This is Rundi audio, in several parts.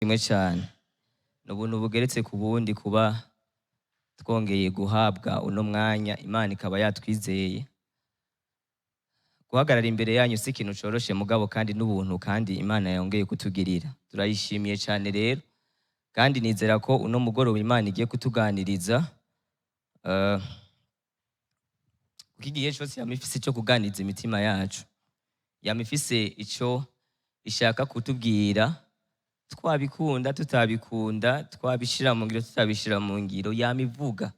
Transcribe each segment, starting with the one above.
Kimwe cyane ni ubuntu bugeretse ku bundi kuba twongeye guhabwa uno mwanya, Imana ikaba yatwizeye. Guhagarara imbere yanyu si ikintu coroshe, mugabo kandi n'ubuntu kandi Imana yongeye kutugirira, turayishimiye cyane. Rero kandi nizera ko uno mugoroba Imana igiye kutuganiriza, kuko igihe cyose yama ifise ico kuganiriza imitima yacu, yama ifise ico ishaka kutubwira, twabikunda tutabikunda, twabishira mu ngiro tutabishira mu ngiro, yama ivuga,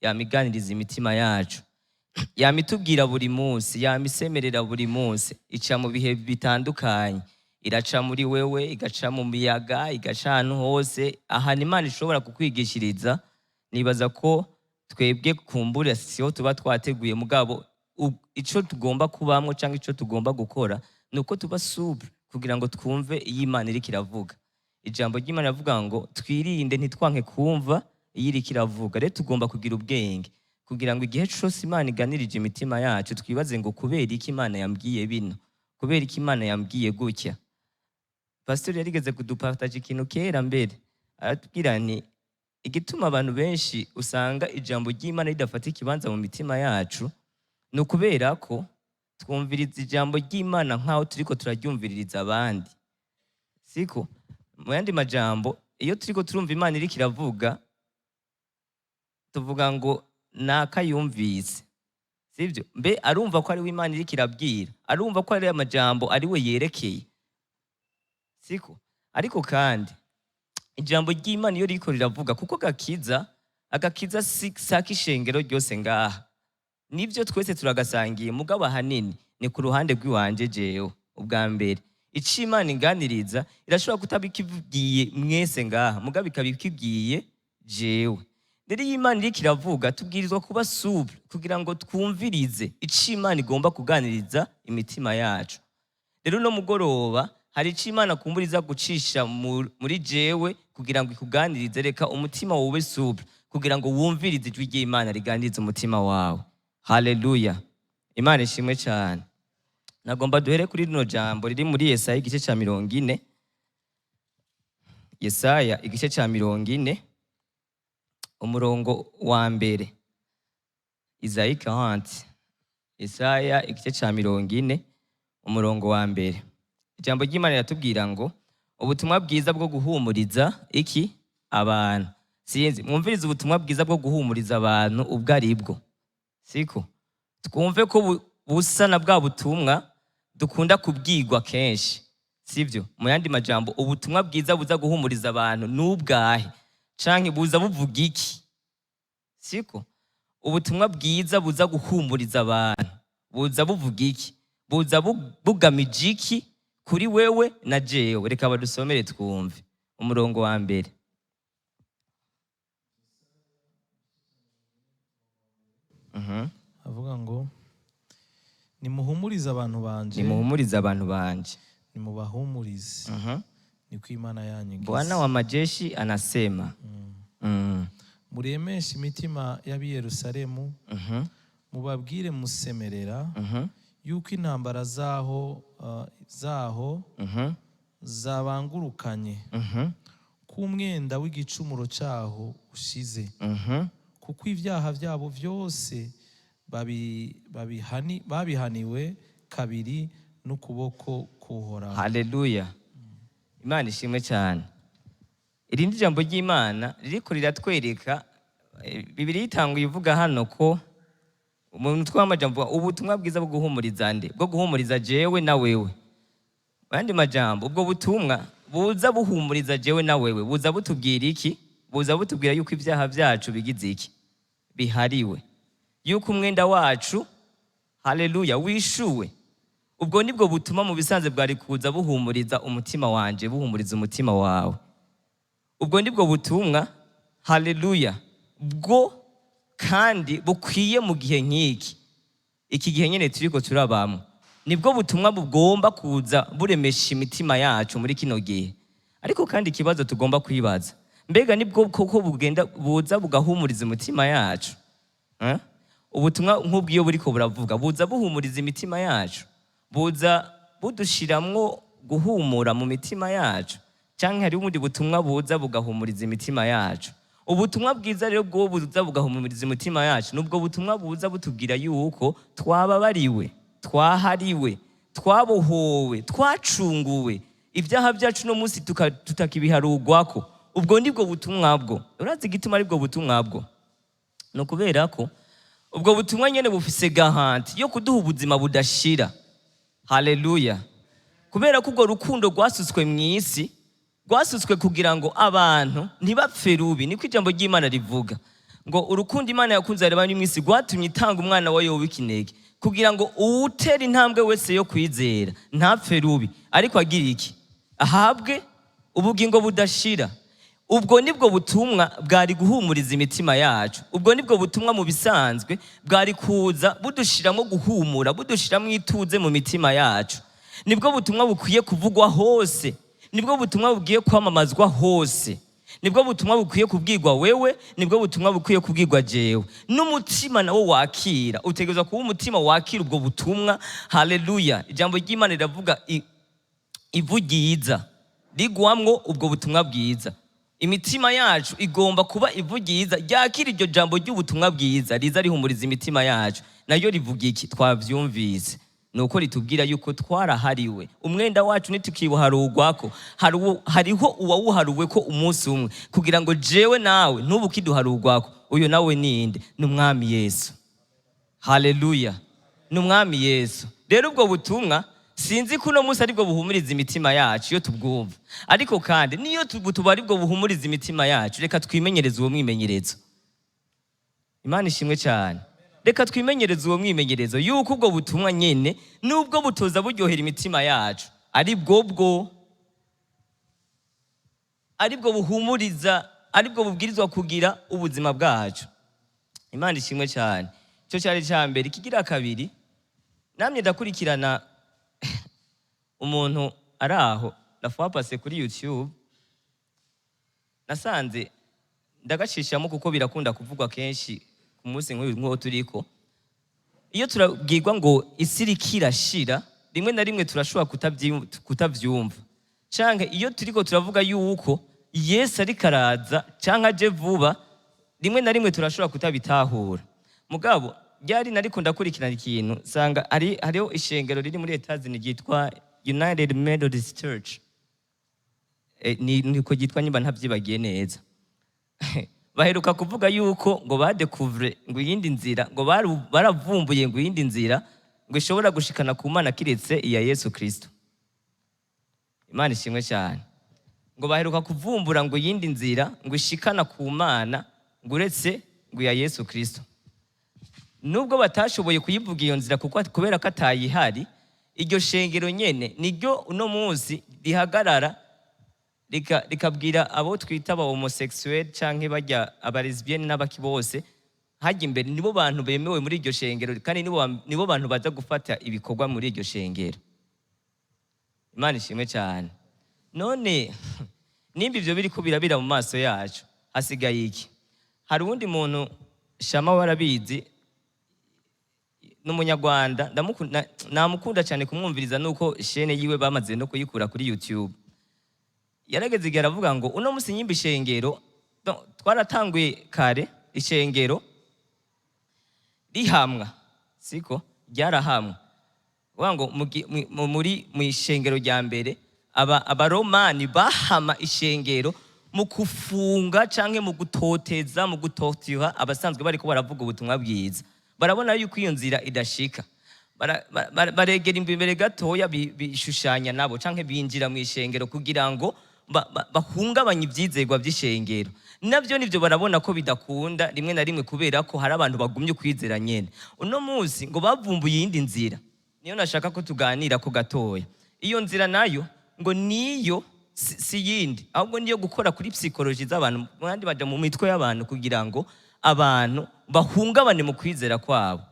yama iganiriza imitima yacu, yama itubwira buri munsi, yama isemerera buri munsi, ica mu bihe bitandukanye, iraca muri wewe, igaca mu miyaga, igaca ahantu hose ahantu Imana ishobora kukwigishiriza. Nibaza ko twebwe kumbura siho tuba twateguye, mugabo ico tugomba kubamwo cyangwa ico tugomba gukora ni uko tuba souple kugira ngo twumve iyo Imana iriko iravuga. Ijambo ry'Imana rivuga ngo twirinde ntitwanke kumva iyo iriko iravuga. Rero tugomba kugira ubwenge kugira ngo igihe cose Imana iganirije imitima yacu twibaze ngo: kubera iki Imana yambwiye bino? Kubera iki Imana yambwiye gutya? Pasiteri yarigeze kudupartaje ikintu kera mbere, aratubwira nti igituma abantu benshi usanga ijambo ry'Imana ridafata ikibanza mu mitima yacu ni ukubera ko twumviriza ijambo ry'Imana nk'aho turiko turaryumviririza abandi. Siko? Mu yandi majambo, iyo turiko turumva Imana iriko iravuga, tuvuga ngo naka yumvise, sibyo? Mbe arumva ko ari we Imana iriko irabwira? Arumva ko ari amajambo ari we yerekeye? Siko? Ariko kandi ijambo ry'Imana iyo ririko riravuga, kuko gakiza, agakiza si saka ishengero ryose ngaha, nibyo twese turagasangiye, mugabo ahanini ni ku ruhande rw'iwanje jewe. Ubwa mbere, ico Imana inganiriza irashobora kutaba ikibwiye mwese ngaha, mugabo ikaba ikibwiye jewe. Rero iyo Imana iriko iravuga, tubwirizwa kuba souple kugira ngo twumvirize ico Imana igomba kuganiriza imitima yacu. Rero uno mugoroba hari ico Imana kumbura iza gucisha muri jewe kugira ngo ikuganirize. Reka umutima wawe ube souple kugira ngo wumvirize ijwi ry'Imana riganiriza umutima wawe. Haleluya, Imana ishimwe cyane. Nagomba duhere kuri rino jambo riri muri Yesaya igice cya 40. Yesaya igice cya 40, umurongo wa mbere. Isaïe 40, Yesaya igice cya 40, umurongo wa mbere. Ijambo ry'Imana riratubwira ngo ubutumwa bwiza bwo guhumuriza iki? Abantu. Sinzi, mwumvirize ubutumwa bwiza bwo guhumuriza abantu ubwo ari bwo. Siko? Twumve ko busa na bwa butumwa dukunda kubwirwa kenshi, sibyo? Mu yandi majambo, ubutumwa bwiza buza guhumuriza abantu n'ubwahe, canke buza buvuga iki? Siko? Ubutumwa bwiza buza guhumuriza abantu buza buvuga iki? Buza bugamije iki kuri wewe na jewe? Reka badusomere twumve umurongo wa mbere. Avuga ngo: "Nimuhumurize abantu banje." Nimuhumurize abantu banje. "Nimubahumurize, niko Imana yanyu igize." Bwana wa majeshi anasema. "Muremeshe imitima y'ab'i Yerusalemu, mubabwire musemerera yuko intambara zaho zabangurukanye, ko umwenda w'igicumuro cyaho ushize, kuko ibyaha byabo byose babihaniwe kabiri n'ukuboko k'Uhoraho." Haleluya, Imana ishimwe cyane. Irindi jambo ry'Imana ririko riratwereka, Bibiliya itanguye ivuga hano ko mu mutwe w'amajambo uvuga ubutumwa bwiza bwo guhumuriza nde? Bwo guhumuriza jewe na wewe. Mu yandi majambo, ubwo butumwa buza buhumuriza jewe na wewe buza butubwira iki? Buza butubwira yuko ibyaha byacu bigize iki? Bihariwe, yuko umwenda wacu, haleluya, wishuwe. Ubwo nibwo butuma mu bisanzwe bwari kuza buhumuriza umutima wanje, buhumuriza umutima wawe. Ubwo nibwo butumwa, haleluya, bwo kandi bukwiye mu gihe nk'iki, iki gihe nyine turiko turabamo. Nibwo butumwa bugomba kuza buremesha imitima yacu muri kino gihe. Ariko kandi ikibazo tugomba kwibaza: mbega nibwo koko bugenda buza bugahumuriza umutima yacu? Eh? Ubutumwa nk'ubw'iyo buriko buravuga buza buhumuriza imitima yacu, buza budushiramwo guhumura mu mitima yacu? Canke hariho ubundi butumwa buza bugahumuriza imitima yacu. Ubutumwa bwiza rero bwo buza bugahumuriza imitima yacu, nubwo butumwa buza butubwira yuko twababariwe, twahariwe, twabohowe, twacunguwe, ibyaha byacu no munsi tutakibiharugwako. Ubwo nibwo butumwa bwo. Urazi igituma aribwo butumwa bwo? Ni ukubera ko ubwo butumwa nyene bufise garantie yo kuduha ubuzima budashira. Haleluya! Kubera ko urwo rukundo rwasutswe mu isi, rwasutswe kugira ngo abantu ntibapfe rubi. Niko ijambo ry'Imana rivuga ngo urukundo Imana yakunze abari mu isi rwatumye itanga umwana wayo w'ikinege, kugira ngo uwutera intambwe wese yo kwizera ntapfe rubi, ariko agira iki? Ahabwe ubugingo budashira. Ubwo nibwo butumwa bwari guhumuriza imitima yacu. Ubwo nibwo butumwa mu bisanzwe bwari kuza budushiramo guhumura, budushiramo ituze mu mitima yacu. Nibwo butumwa bukwiye kuvugwa hose, nibwo butumwa bugiye kwamamazwa hose, nibwo butumwa bukwiye kubwirwa wewe, nibwo butumwa bukwiye kubwirwa jewe. N'umutima nawo wakira utegerezwa kuba umutima wakira ubwo butumwa. Haleluya! Ijambo ry'Imana riravuga ivu ryiza rigwamwo ubwo butumwa bwiza. Imitima yacu igomba kuba ivu ryiza ryakira iryo jambo ry'ubutumwa bwiza riza rihumuriza imitima yacu. Nayo rivuga iki? Twavyumvise, nuko ritubwira yuko twarahariwe umwenda wacu, ntitukiwuharugwako. Hariho uwawuharuwe ko umunsi umwe kugira ngo jewe nawe ntubu ukiduharugwako. Uyu nawe ninde? Ni Umwami Yesu. Haleluya! Ni Umwami Yesu. Rero ubwo butumwa sinzi ko uno munsi aribwo buhumuriza imitima yacu iyo tubwumva, ariko kandi niyo tuba aribwo buhumuriza imitima yacu, reka twimenyereze uwo mwimenyerezo. Imana ishimwe cyane. Reka twimenyereze uwo mwimenyerezo yuko ubwo butumwa nyene, nubwo butoza buryohera imitima yacu, ari bwo aribwo buhumuriza, aribwo bubwirizwa kugira ubuzima bwacu. Imana ishimwe cyane. Icyo cyari cya mbere. Ikigira kabiri, namye ndakurikirana umuntu ari aho la fois passée kuri YouTube, nasanze ndagacishamo kuko birakunda kuvugwa kenshi ku munsi nk'uyu nk'uwo turiko. Iyo turabwirwa ngo isi iriko irashira, rimwe na rimwe turashobora kutavyumva, canke iyo turiko turavuga yuko Yesu ariko araza canke aje vuba, rimwe na rimwe turashobora kutabitahura. Mugabo ryari nariko ndakurikirana ikintu, sanga hariho ishengero riri muri Etazini ryitwa United Methodist Church. Niko ryitwa nyimba ntavyibagiye neza. Baheruka kuvuga yuko ngo badécouvre ngo iyindi nzira, ngo baravumbuye ngo iyindi nzira ngo ishobora gushikana ku Mana kiretse iya Yesu Kristo. Imana ishimwe cyane. Ngo baheruka kuvumbura ngo iyindi nzira ngo ishikana ku Mana ngo uretse ngo iya Yesu Kristo. Nubwo batashoboye kuyivuga iyo nzira kuko kubera ko atayihari, iryo shengero nyene niryo uno munsi rihagarara rikabwira abo twita aba homosexuel canke barya aba lesbienne n'abaki bose hajya imbere. Nibo bantu bemewe muri iryo shengero, kandi nibo bantu baza gufata ibikorwa muri iryo shengero. Imana ishimwe cyane. None nimba ivyo biriko birabira mu maso yacu, hasigaye iki? Hari uwundi muntu, Shama warabizi, n'Umunyarwanda, namukunda cyane kumwumviriza, nuko chaîne yiwe bamaze no kuyikura kuri YouTube. Yarageze igihe aravuga ngo uno munsi nyimba ishengero, donc, twaratanguye kare ishengero rihamwa, siko ryarahamwa. Uvuga ngo muri mu ishengero rya mbere aba Abaromani bahama ishengero mu kufunga canke mu gutoteza, mu gutortura abasanzwe bariko baravuga ubutumwa bwiza. Barabona yuko iyo nzira idashika. Baregera imbere gatoya, bishushanya nabo canke binjira mu ishengero kugira ngo bahungabanye ivyizerwa vy'ishengero. Navyo nivyo barabona ko bidakunda rimwe na rimwe, kubera ko hari abantu bagumye kwizera nyene. Uno munsi ngo bavumbuye iyindi nzira, niyo nashaka ko tuganira ko gatoya. Iyo nzira nayo ngo niyo si yindi, ahubwo niyo gukora kuri psychologie z'abantu, kandi baja mu mitwe y'abantu kugira ngo abantu bahungabane mu kwizera kwabo.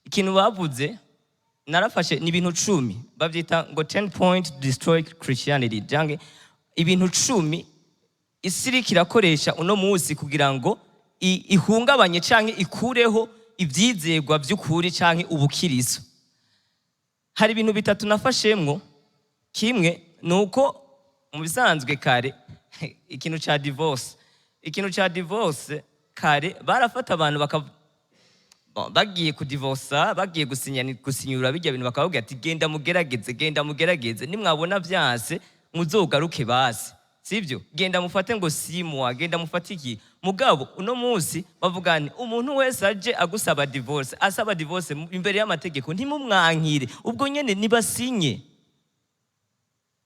Ikintu bavuze narafashe ni ibintu 10, bavyita ngo 10 point destroy Christianity, jange ibintu 10 isi iriko irakoresha uno munsi kugira ngo ihungabanye canke ikureho ivyizerwa vy'ukuri canke ubukiriso. Hari ibintu bitatu nafashemwo. Kimwe ni uko Mu bisanzwe kare, ikintu ca divorce kare barafata abantu baka, bon, bagiye kudivorsa, bagiye gusinya, gusinyura bijya bintu, bakababwira ati: "Genda mugerageze, genda mugerageze, nimwabona vyanse muzogaruke basi, sibyo? Genda mufate ngo 6 mois, genda mufate iki." Mugabo uno munsi bavuga ni umuntu wese aje agusaba divorce, asaba divorce imbere y'amategeko, ntimumwankire. Ubwo nyene nibasinye,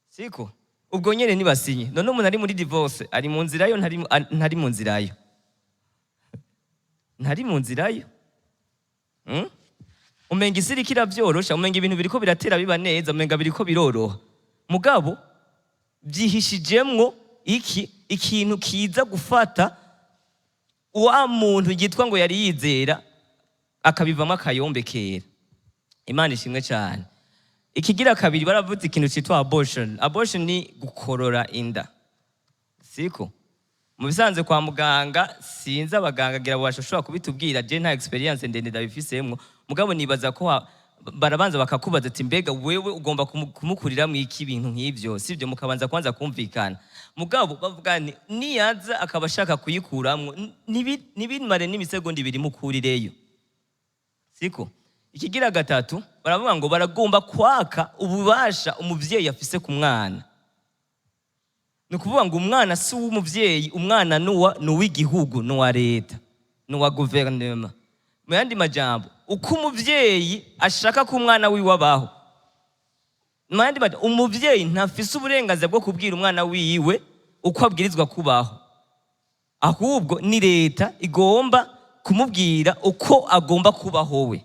siko? Ubwo nyene nibasinye. None umuntu ari muri divorce ari mu nzira yo, ntari mu nzira yo, ntari mu nzira yo. Umenga isi iriko iravyorosha, umenga ibintu biriko biratera biba neza, umenga biriko biroroha, mugabo byihishijemwo iki ikintu kiza gufata wa muntu yitwa ngo yari yizera, akabivamo akayombekera. Imana ishimwe cyane. Ikigira kabiri, baravuze ikintu cyitwa abortion. Abortion ni gukorora inda, siko? Mu bisanzwe kwa muganga, sinzi abaganga gira bashobora kubitubwira, je nta experience ndende ndabifisemwo, mugabo nibaza ko barabanza bakakubaza ati: "Mbega wewe ugomba kumukuriramwo iki?" Ibintu nk'ivyo, sivyo? Mukabanza kwanza kumvikana. Mugabo bavuga ni niyaza akaba ashaka kuyikuramwo, ntibimare n'imisegonda 2, mukurireyo, siko? Ikigira gatatu, baravuga ngo baragomba kwaka ububasha umuvyeyi afise ku mwana. Ni ukuvuga ngo umwana si uw'umuvyeyi, umwana ni uw'igihugu, ni uwa leta, ni uwa guverinoma. Mu yandi majambo, uko umuvyeyi ashaka ko umwana wiwe abaho, mu yandi majambo, umuvyeyi ntafise uburenganzira bwo kubwira umwana wiwe uko abwirizwa kubaho, ahubwo ni leta igomba kumubwira uko agomba kubaho we.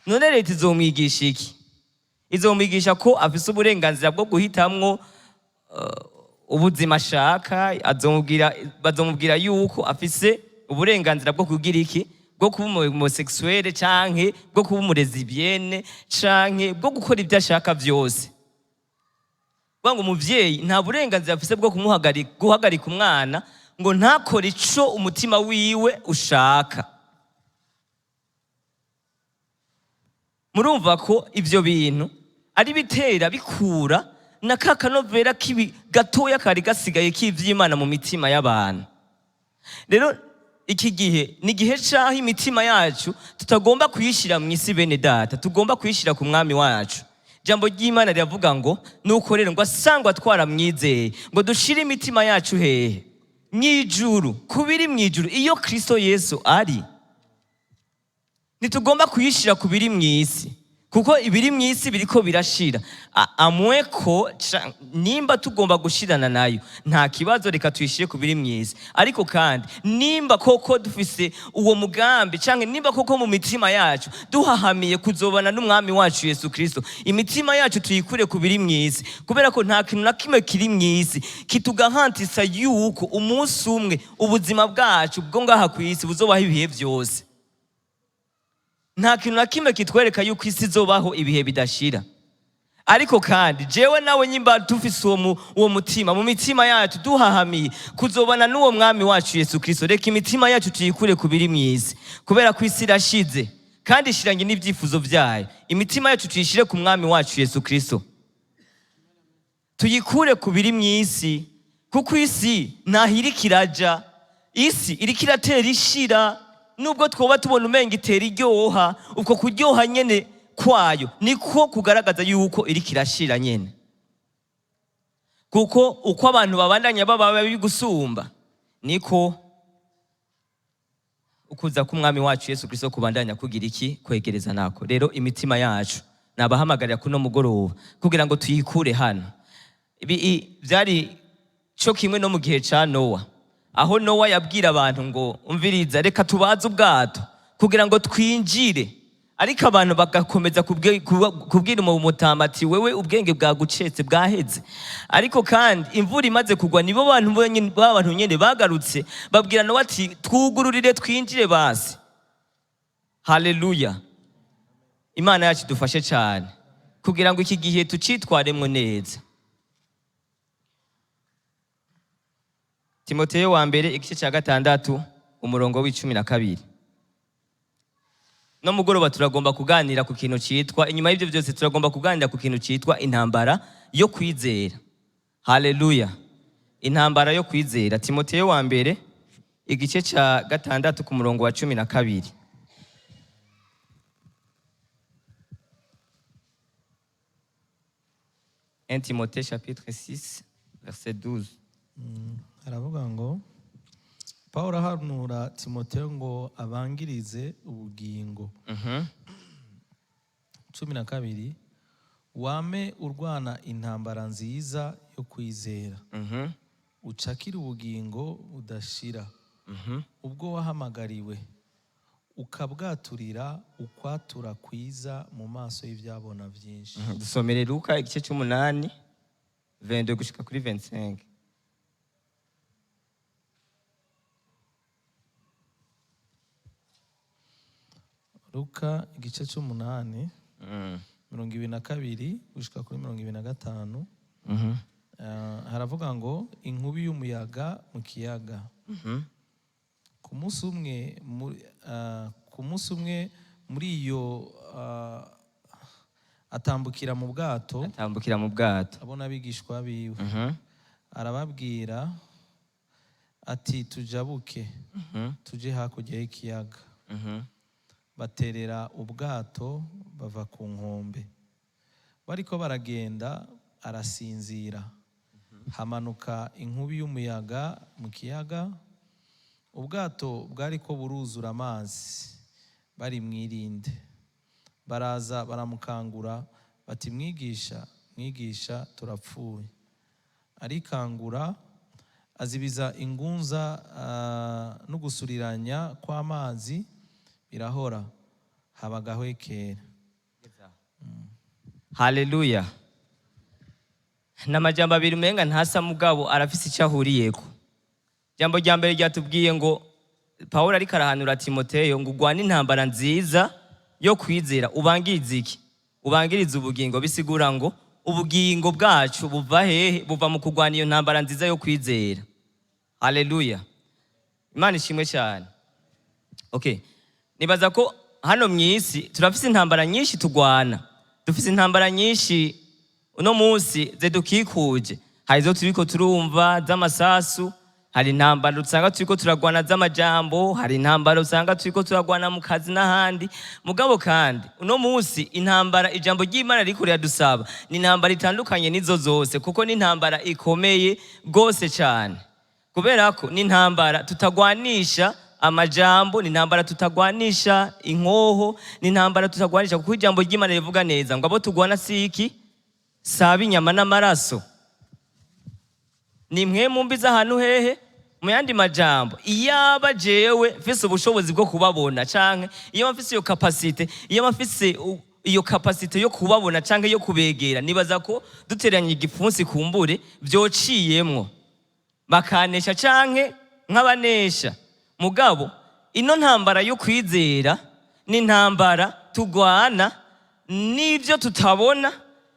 None leta izomwigisha iki? Izomwigisha ko afise uburenganzira bwo guhitamwo ubuzima ashaka? Azomubwira, bazomubwira yuko afise uburenganzira bwo kugira iki? Bwo kuba homosexuel, canke bwo kuba umu lesbienne, canke bwo gukora ibyo ashaka vyose? Kuvuga ngo umuvyeyi nta burenganzira afise bwo guhagarika umwana ngo ntakore ico umutima wiwe ushaka. Murumva ko ivyo bintu ari bitera bikura na ka kanovera kibi gatoya kari gasigaye k'ivy'Imana mu mitima y'abantu. Rero iki gihe ni igihe c'aho imitima yacu tutagomba kuyishyira mu isi, bene data, tugomba kuyishyira ku Mwami wacu. Ijambo ry'Imana riravuga ngo nuko rero ngo asangwa twaramwizeye, ngo dushire imitima yacu hehe? Mw'ijuru, ku biri mw'ijuru, iyo Kristo Yesu ari. Ntitugomba kuyishyira ku biri mu isi, kuko ibiri mu isi biriko birashira. Amwe ko nimba tugomba gushirana nayo, nta kibazo, reka tuyishyire ku biri mu isi. Ariko kandi nimba koko dufise uwo mugambi, canke nimba koko mu mitima yacu duhahamiye kuzobana n'Umwami wacu Yesu Kristo, imitima yacu tuyikure ku biri mu isi, kubera ko nta kintu na kimwe kiri mu isi kitugahantisa yuko umunsi umwe ubuzima bwacu bwo ngaha ku isi buzobaho ibihe vyose. Nta kintu na kimwe kitwereka yuko isi izobaho ibihe bidashira. Ariko kandi jewe nawe nyimba dufise uwo mutima mu mitima yacu, duhahamiye kuzobana n'uwo Mwami wacu Yesu Kristo, reka imitima yacu tuyikure ku biri mu isi, kubera ko isi irashize kandi ishiranye n'ibyifuzo byayo. Imitima yacu tuyishire ku Mwami wacu Yesu Kristo, tuyikure ku biri mu isi, kuko isi ntaho iriko iraja. Isi iriko iratera ishira. Nubwo twoba tubona umenga itera iryoha, ubwo kuryoha nyene kwayo niko kugaragaza yuko iriko irashira nyene, kuko uko abantu babandanya baba babi gusumba, niko ukuza k'Umwami wacu Yesu Kristo kubandanya kugira iki? Kwegereza. Nako rero imitima yacu nabahamagarira kuno mugoroba kugira ngo tuyikure hano. Ibi byari cyo kimwe no mu gihe ca Nowa, aho Nowa yabwira abantu ngo: "Umviriza, reka tubaze ubwato kugira ngo twinjire." Ariko abantu bagakomeza kubwira umutama ati: "Wewe ubwenge bwagucetse, bwaheze." Ariko kandi imvura imaze kugwa, nibo bantu ba bantu nyene bagarutse babwira Nowa ati: "Twugururire twinjire basi." Haleluya! Imana yacu idufashe cyane kugira ngo iki gihe tucitwaremwo neza. Timoteyo wa mbere, igice cya 6, umurongo wa 12. No mugoroba turagomba kuganira ku kintu cyitwa, inyuma y'ibyo byose, turagomba kuganira ku kintu cyitwa intambara yo kwizera. Haleluya. Intambara yo kwizera. Timoteyo wa mbere igice cya 6 ku murongo wa 12. 1 Timothée chapitre 6 verset 12. Aravuga ngo Pawulo ahanura Timoteyo ngo abangirize ubugingo. 12, wame urwana intambara nziza yo kwizera, ucakire ubugingo budashira, ubwo wahamagariwe ukabwaturira ukwatura kwiza mu maso y'ibyabona byinshi. Dusomere Luka igice cy'umunani 22 gushika kuri 25. Luka igice cy'umunani, 22 gushika kuri 25. Haravuga ngo inkubi y'umuyaga mu kiyaga. Ku munsi umwe muri iyo atambukira mu bwato, atambukira mu bwato, abona abigishwa biwe, arababwira ati tujabuke, tuje hakurya y'ikiyaga. Baterera ubwato bava ku nkombe. Bariko baragenda arasinzira. Hamanuka inkubi y'umuyaga mu kiyaga, ubwato bwariko buruzura amazi, bari mwirinde. Baraza baramukangura bati mwigisha, mwigisha, turapfuye. Arikangura azibiza ingunza n'ugusuriranya kw'amazi, birahora, haba gahwekera. Haleluya. N'amajambo abiri umenga ntasa, mugabo arafise icyo ahuriyeko. Ijambo rya mbere ryatubwiye ngo Pawulo ariko arahanura Timoteyo ngo ugwane intambara nziza yo kwizera, ubangirize iki? Ubangirize ubugingo. Bisigura ngo ubugingo bwacu buva hehe? Buva mu kurwana iyo ntambara nziza yo kwizera. Haleluya. Imana ishimwe cyane. Okay. Nibaza ko hano mu isi turafise intambara nyinshi tugwana. Dufise intambara nyinshi uno munsi zidukikuje. Hari izo turiko turumva z'amasasu, hari intambara usanga turiko turagwana z'amajambo, hari intambara usanga turiko turagwana mu kazi n'ahandi. Mugabo kandi uno munsi intambara ijambo ry'Imana ririko riradusaba ni intambara itandukanye n'izo zose, kuko ni intambara ikomeye gose cyane. Kubera ko ni intambara tutagwanisha amajambo, ni intambara tutagwanisha inkoho, ni intambara tutagwanisha, kuko ijambo ry'Imana rivuga neza ngo abo tugwana si iki? Saba inyama n'amaraso, ni mwe mumbi z'ahantu hehe. Mu yandi majambo, iyaba jewe mfise ubushobozi bwo kubabona, canke iyo mfise iyo capacité, iyo mfise iyo capacité yo kubabona canke yo kubegera, nibaza ko duteranye igipfunsi kumbure vyociyemwo bakanesha canke nk'abanesha. Mugabo ino ntambara yo kwizera ni intambara tugwana n'ibyo tutabona,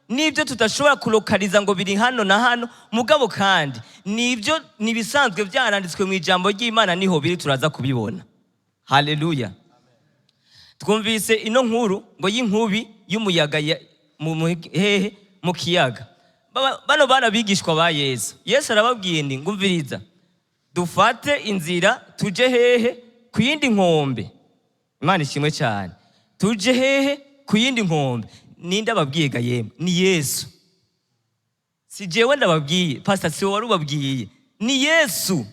n'ibyo tudashobora kulokaliza ngo biri hano na hano. Mugabo kandi nibyo nibisanzwe byaranditswe mu ijambo ry'Imana, niho biri, turaza kubibona. Haleluya. Twumvise ino nkuru ngo y'inkubi y'umuyaga hehe mu kiyaga. Bano bana bigishwa ba Yesu. Yesu arababwiye nti ngumviriza, dufate inzira tuje hehe? Ku yindi nkombe. Imana ishimwe cyane. Tuje hehe? Ku yindi nkombe. Ninde ababwiye ga yemwe? Ni Yesu. Si jewe ndababwiye, pastor si wowe warubabwiye, ni Yesu.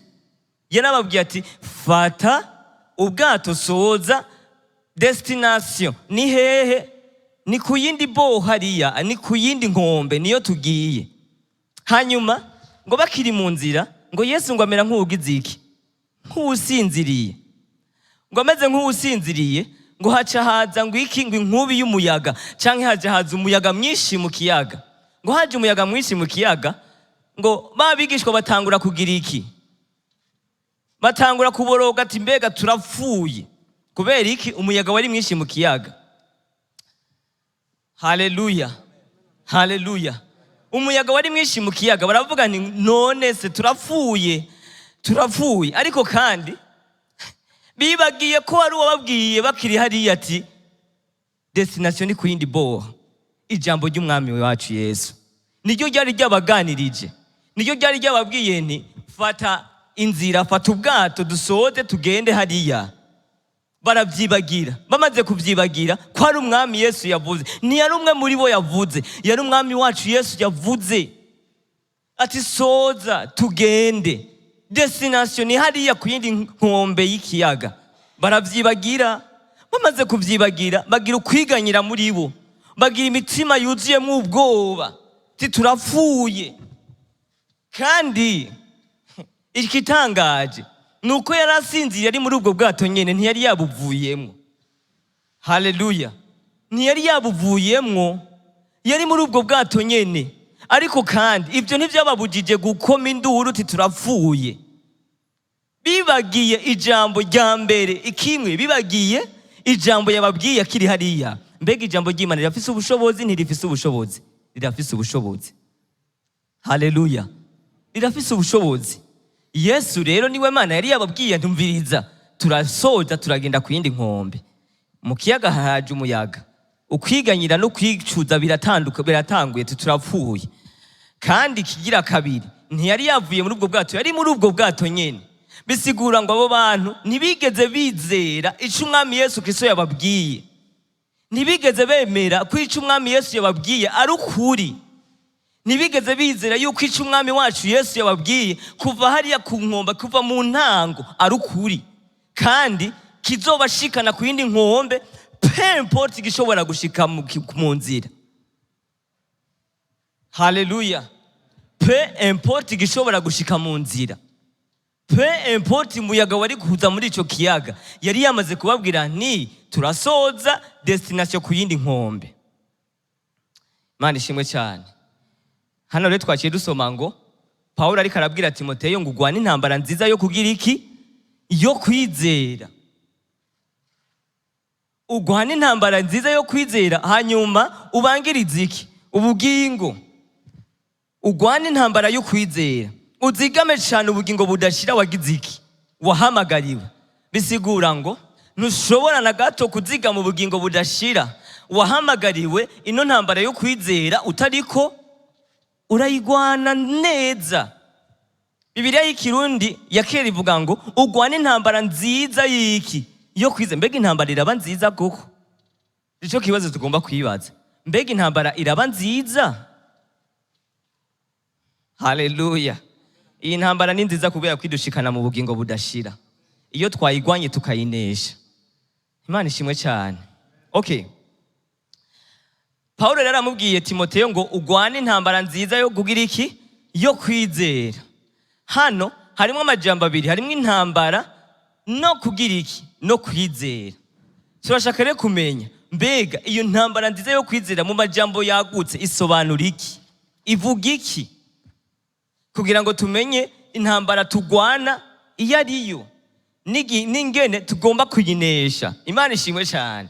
Yarababwiye ati fata ubwato soza destination ni hehe? Ni ku yindi bo hariya, ni ku yindi nkombe niyo tugiye. Hanyuma ngo bakiri mu nzira ngo Yesu ngo amera nk'uwugize iki? Nk'uwusinziriye. Ngo ameze nk'uwusinziriye, ngo haca haza ngo iki? Ngo inkubi y'umuyaga, canke haca haza umuyaga mwinshi mu kiyaga. Ngo haje umuyaga mwinshi mu kiyaga, ngo ba bigishwa batangura kugira iki? Batangura kuboroga ati mbega turapfuye. Kubera iki? Umuyaga wari mwinshi mu kiyaga. Haleluya, haleluya. Umuyaga wari mwinshi mu kiyaga, baravuga nti none se turapfuye, turapfuye. Ariko kandi bibagiye ko wari uwababwiye bakiri hariya ati destination ni ku yindi boha. Ijambo ry'umwami wacu Yesu niryo ryari ryabaganirije. Niryo ryari ryababwiye nti: "Fata inzira, fata ubwato, dusoze tugende hariya." Barabyibagira. Bamaze kubyibagira ko ari Umwami Yesu yavuze, ntiyari umwe muri bo yavuze, yari Umwami wacu Yesu yavuze ati: "Soza tugende, destination ni hariya ku yindi nkombe y'ikiyaga." Barabyibagira. Bamaze kubyibagira, bagira ukwiganyira muri bo, bagira imitima yuzuyemo ubwoba, ati: "Turapfuye." Kandi ikitangaje ni uko yari asinziriye ari muri ubwo bwato nyine, ntiyari yabuvuyemo. Haleluya! Ntiyari yabuvuyemwo, yari muri ubwo bwato nyine. Ariko kandi ibyo ntibyababujije gukoma induru uti: "Turapfuye." Bibagiye ijambo rya mbere ikimwe, bibagiye ijambo yababwiye akiri hariya. Mbega ijambo ry'Imana rirafise ubushobozi, ntirifise ubushobozi? Rirafise ubushobozi. Haleluya! Rirafise ubushobozi. Yesu rero niwe Mana yari yababwiye: "Ntumviriza, turasoza turagenda ku yindi nkombe. Mu kiyaga haje umuyaga, ukwiganyira no kwicuza biratanduka, biratanguye, turapfuye." Kandi ikigira kabiri, ntiyari yavuye muri ubwo bwato, yari muri ubwo bwato nyene. Bisigura ngo abo bantu ntibigeze bizera ico Umwami Yesu Kristo yababwiye, ntibigeze bemera ko ico Umwami Yesu yababwiye ari ukuri, ntibigeze bizera yuko ico Umwami wacu Yesu yababwiye kuva hariya ku nkombe, kuva mu ntango, ari ukuri kandi kizobashikana ku yindi nkombe, peu importe igishobora gushika mu nzira. Haleluya! Peu importe igishobora gushika mu nzira, peu importe umuyaga wari kuza muri ico kiyaga, yari yamaze kubabwira nti: "Turasoza, destination ku yindi nkombe." Imana ishimwe cyane. Hano rero twaciye dusoma ngo Pawulo ariko arabwira Timoteyo ngo: "Ugwane intambara nziza yo kugira iki? Yo kwizera. Ugwane intambara nziza yo kwizera, hanyuma ubangirize iki? Ubugingo. Ugwane intambara yo kwizera, uzigame cyane ubugingo budashira wagize iki? Wahamagariwe." Bisigura ngo ntushobora na gato kuzigama ubugingo budashira wahamagariwe ino ntambara yo kwizera utariko urayigwana neza. Bibiliya y'Ikirundi ya kera ivuga ngo: "Ugwane intambara nziza y'iki? Yo kwizera." Mbega intambara iraba nziza koko? Nicyo kibazo tugomba kwibaza. Mbega intambara iraba nziza? Haleluya! Iyi ntambara ni nziza kubera kwidushikana mu bugingo budashira iyo twayigwanye tukayinesha. Imana ishimwe cyane. Okay, Pawulo rero aramubwiye Timoteyo ngo: "Ugwane intambara nziza yo kugira iki? Yo kwizera." Hano harimo amajambo abiri, harimo intambara no kugira iki? No kwizera. Turashaka rero kumenya, mbega iyo ntambara nziza yo kwizera mu majambo yagutse isobanura iki, ivuga iki, kugira ngo tumenye intambara tugwana iyo ariyo n'ingene tugomba kuyinesha. Imana ishimwe cyane.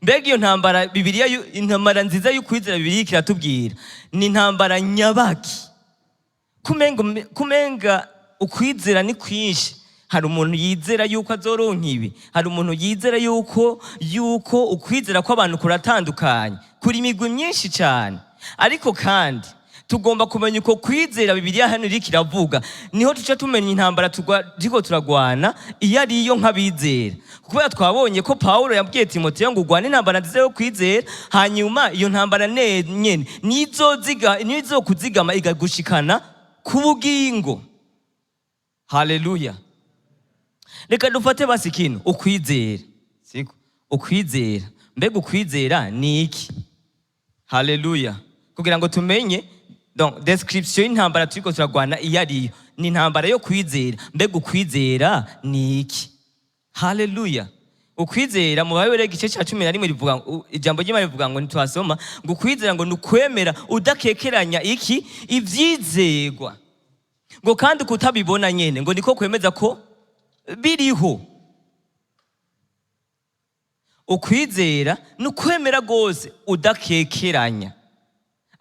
Mbega iyo ntambara Bibiliya intambara nziza y'ukwizera Bibiliya kiratubwira ni intambara nyabaki? Kumenga ukwizera ni kwinshi. Hari umuntu yizera yuko azoronka ibi, hari umuntu yizera yuko ukwizera kw'abantu kuratandukanye, kuri imigwi myinshi cyane. Ariko kandi tugomba kumenya uko kwizera Bibiliya hano iriko iravuga, niho tuca tumenya intambara turiko turagwana iyo ariyo nk'abizera, kubera twabonye ko Pawulo yabwiye Timoteyo ngo: "Ugwane intambara nziza yo kwizera." Hanyuma iyo ntambara nyene nizokuzigama ikagushikana ku bugingo. Haleluya! Reka dufate basi kino ukwizera, siko? Ukwizera, mbega ukwizera ni iki? Haleluya! Kugira ngo tumenye donc description y'intambara turiko turagwana iyo ariyo, ni intambara yo kwizera. Mbega ukwizera ni iki? Haleluya! Ukwizera mu Baheburayo igice cya 11 rivuga ijambo ry'Imana rivuga ngo, ntitwasoma ngo ukwizera ngo ni ukwemera udakekeranya iki? Ivyizegwa. Ngo kandi kutabibona nyene ngo niko kwemeza ko biriho. Ukwizera ni ukwemera rwose udakekeranya,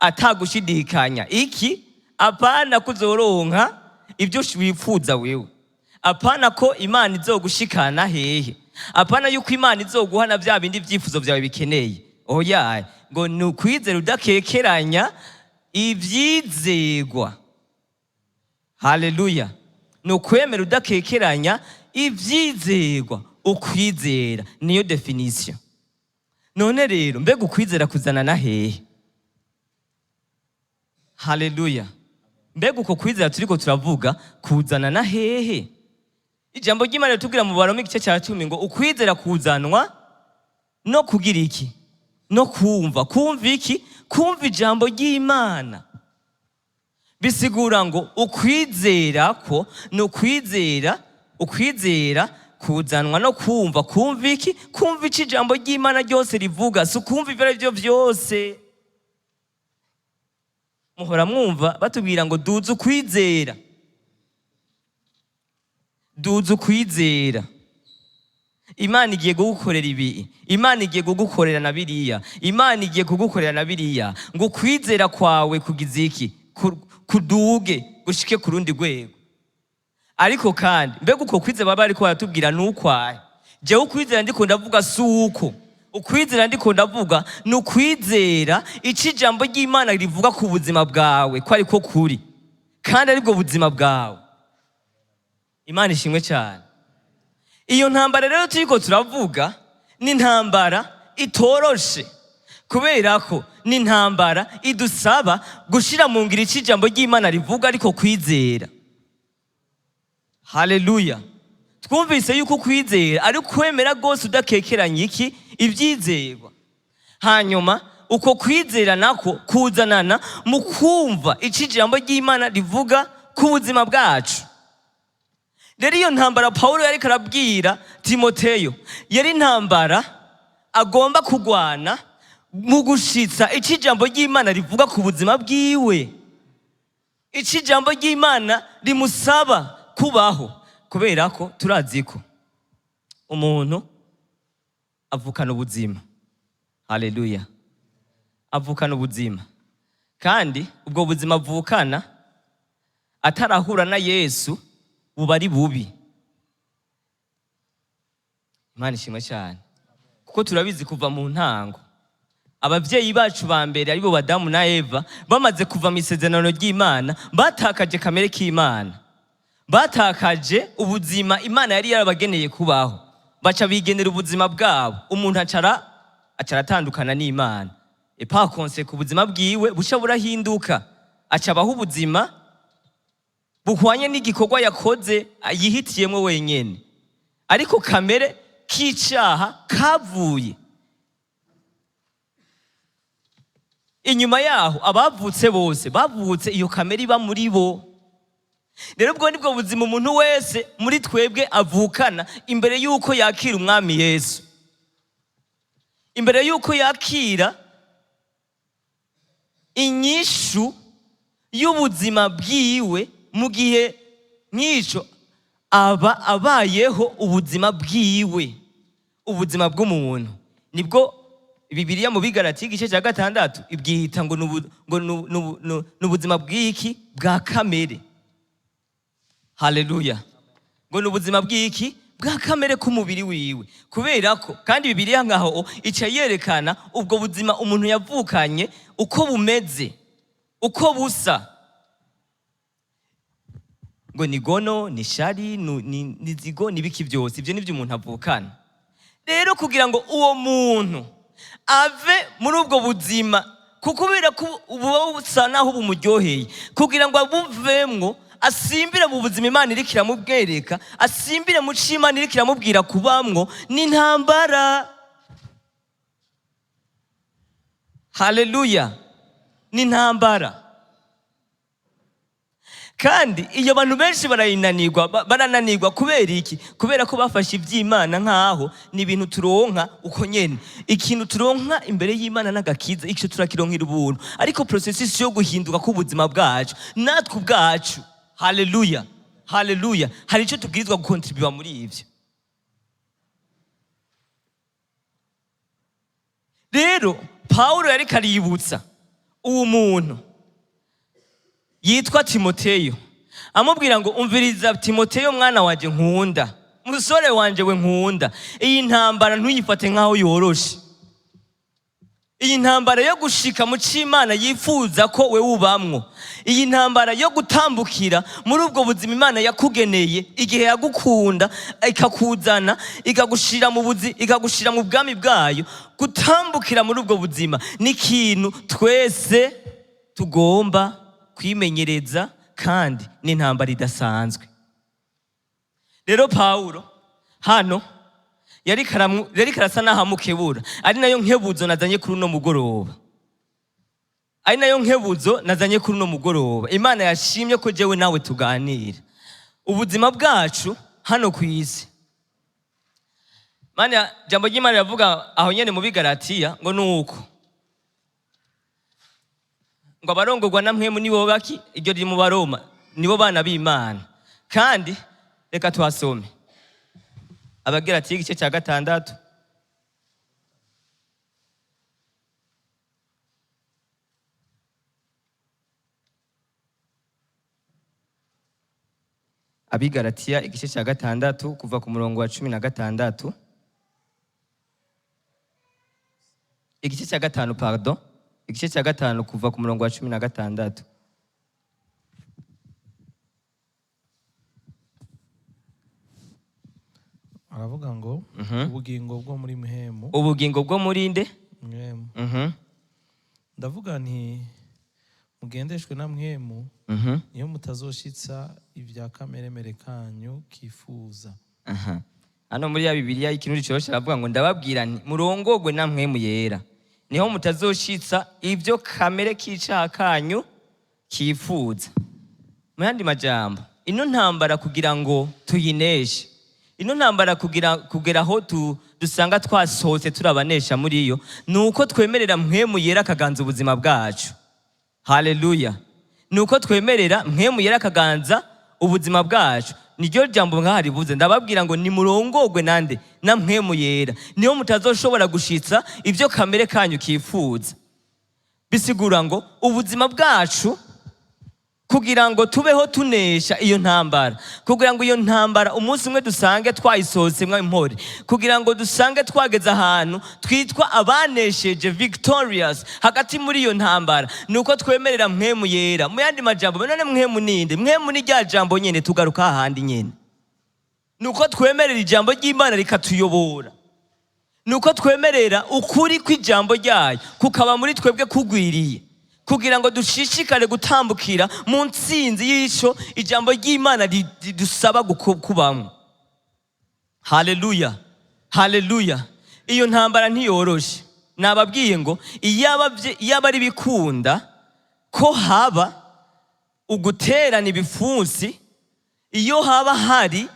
atagushidikanya iki? Apana kuzoronka ibyo wifuza wewe, apana ko Imana izogushikana hehe, apana yuko Imana izoguha na bya bindi byifuzo byawe bikeneye. Oya, ngo ni ukwizera udakekeranya ivyizegwa. Haleluya! Ni ukwemera udakekeranya ibyizerwa. Ukwizera niyo définition. None rero, mbega ukwizera kuzana na hehe? Haleluya! Mbega uko kwizera turiko turavuga kuzana na hehe? Ijambo ry'Imana ritubwira mu Baroma igice cya 10 ngo ukwizera kuzanwa no kugira iki? No kumva. Kumva iki? Kumva ijambo ry'Imana. Bisigura ngo ukwizera ko ni ukwizera, ukwizera kuzanwa no kumva. Kumva iki? Kumva icyo ijambo ry'Imana ryose rivuga, si ukumva ibyo ari byo byose. Muhora mwumva batubwira ngo duze ukwizera, duze ukwizera, Imana igiye kugukorera ibi, Imana igiye kugukorera na biriya, Imana igiye kugukorera na biriya, ngo ukwizera kwawe kugize iki? Kuduge gushike ku rundi rwego. Ariko kandi, mbega uko kwizera baba bariko baratubwira ni ukwahe? Jewe ukwizera ndiko ndavuga si uko. Ukwizera ndiko ndavuga ni ukwizera ico ijambo ry'Imana rivuga ku buzima bwawe, ko ariko kuri kandi aribwo buzima bwawe. Imana ishimwe cyane. Iyo ntambara rero turiko turavuga ni intambara itoroshe, kubera ko ni intambara idusaba gushira mu ngiro ico ijambo ry'Imana rivuga, ariko kwizera. Haleluya! Twumvise yuko kwizera ari kwemera rwose udakekeranya iki? Ibyizerwa. Hanyuma uko kwizera nako kuzanana mu kumva ico ijambo ry'Imana rivuga ku buzima bwacu. Rero iyo ntambara Pawulo yariko arabwira Timoteyo yari intambara agomba kurwana mu gushitsa ico ijambo ry'Imana rivuga ku buzima bwiwe, ico ijambo ry'Imana rimusaba kubaho, kubera ko turazi ko umuntu avukana ubuzima. Haleluya! Avukana ubuzima, kandi ubwo buzima avukana atarahura na Yesu buba ari bubi. Imana ishimwe cyane, kuko turabizi kuva mu ntango ababyeyi bacu ba mbere, aribo Badamu na Eva, bamaze kuva mu isezerano ry'Imana, batakaje kamere k'Imana, batakaje ubuzima Imana yari yarabageneye kubaho, baca bigenera ubuzima bwabo. Umuntu acara aratandukana n'Imana. Epa konse ku buzima bwiwe buca burahinduka, aca abaho ubuzima buhwanye n'igikorwa yakoze yihitiyemo wenyene, ariko kamere k'icaha kavuye inyuma yaho. Abavutse bose bavutse iyo kamere iba muri bo. Rero ubwo nibwo buzima umuntu wese muri twebwe avukana imbere y'uko yakira Umwami Yesu, imbere y'uko yakira inyishu y'ubuzima bwiwe. Mu gihe nk'icyo aba abayeho ubuzima bwiwe, ubuzima bw'umuntu, nibwo Bibiliya mu Bigarati igice cya 6 ibwita ngo ni ubuzima bw'iki? Bwa kamere. Haleluya! Ngo ni ubuzima bw'iki? Bwa kamere k'umubiri wiwe. Kubera ko kandi Bibiliya nkaho ica yerekana ubwo buzima umuntu yavukanye uko bumeze, uko busa, ngo ni gono, ni shari, ni zigo, ni biki byose. Ibyo nibyo umuntu avukana. Rero kugira ngo uwo muntu ave muri ubwo buzima, kuko kubera ko buba busa naho bumuryoheye, kugira ngo abuvemwo asimbire mu buzima Imana iriko iramubwereka, asimbire mu co Imana iriko iramubwira kubamwo, ni intambara. Haleluya! Ni intambara, kandi iyo abantu benshi barayinanirwa, barananirwa. Kubera iki? Kubera ko bafashe iby'Imana nk'aho ni ibintu turonka uko nyene. Ikintu turonka imbere y'Imana n'agakiza, icyo turakironkera ubuntu, ariko processus yo guhinduka k'ubuzima bwacu natwe ubwacu, haleluya, haleluya, hari icyo tubwirizwa gukontribuwa muri ivyo. Rero Pawulo yariko aributsa uwo muntu yitwa Timoteyo, amubwira ngo umviriza Timoteyo, mwana wanje nkunda, musore wanje we nkunda, iyi ntambara ntuyifate nk'aho yoroshe. Iyi ntambara yo gushika mu c'Imana yifuza ko we ubamwo, iyi ntambara yo gutambukira muri ubwo buzima Imana yakugeneye igihe yagukunda ikakuzana ikagushira mu buzi, ikagushira mu bwami bwayo, gutambukira muri ubwo buzima ni ikintu twese tugomba kwimenyereza, kandi ni intambara idasanzwe. Rero Pawulo hano yariko arasa n'ahamukebura, ari nayo nkebuzo nazanye kuri uno mugoroba, ari nayo nkebuzo nazanye kuri uno mugoroba. Imana yashimye ko jewe nawe tuganira ubuzima bwacu hano ku isi. Mana, jambo ry'Imana riravuga aho nyene mu Bigalatiya ngo nuko ngo abarongorwa na mpwemu nibo baki, iryo riri mu Baroma, nibo bana b'Imana. Kandi reka tuhasome Abagalatiya igice cya 6. Abigalatiya igice cya 6 kuva ku murongo wa 16, igice cya 5, pardon, igice cya 5 kuva ku murongo wa 16. Aravuga ngo ubugingo bwo muri mpwemu. Ubugingo bwo muri nde? Mpwemu. Ndavuga nti mugendeshwe na mpwemu, niyo mutazoshitsa ibya kameremere kanyu kifuza. Aha. Hano muri ya Bibiliya ikintu coroshe aravuga ngo ndababwira nti murongogwe na mpwemu yera, niho mutazoshitsa ibyo kamere k'icaha kanyu kifuza. Mu yandi majambo, ino ntambara kugira ngo tuyineshe, ino ntambara kugera aho dusanga twasohotse turabanesha muri yo, ni uko twemerera mpwemu yera akaganza ubuzima bwacu. Haleluya. Ni uko twemerera mpwemu yera akaganza ubuzima bwacu. Niryo jambo nkaho rivuze, ndababwira ngo nimurongogwe nande? Na mpwemu yera, niyo mutazoshobora gushitsa ibyo kamere kanyu kifuza. Bisigura ngo ubuzima bwacu kugira ngo tubeho tunesha iyo ntambara, kugira ngo iyo ntambara umunsi umwe dusange twayisohotsemwo impore, kugira ngo dusange twageze ahantu twitwa abanesheje, victorious, hagati muri iyo ntambara, ni uko twemerera mpwemu yera. Mu yandi majambo, none mpwemu ninde? Mpwemu ni rya jambo nyene, tugaruka hahandi nyene. Ni uko twemerera ijambo ry'Imana rikatuyobora, ni uko twemerera ukuri kw'ijambo ryayo kukaba muri twebwe kugwiriye, kugira ngo dushishikare gutambukira mu ntsinzi y'ico ijambo ry'Imana ridusaba kubamwo. Haleluya, haleluya. Iyo ntambara ntiyoroshe. Nababwiye ngo iyaba ari bikunda ko haba uguterana ibipfunsi, iyo haba hari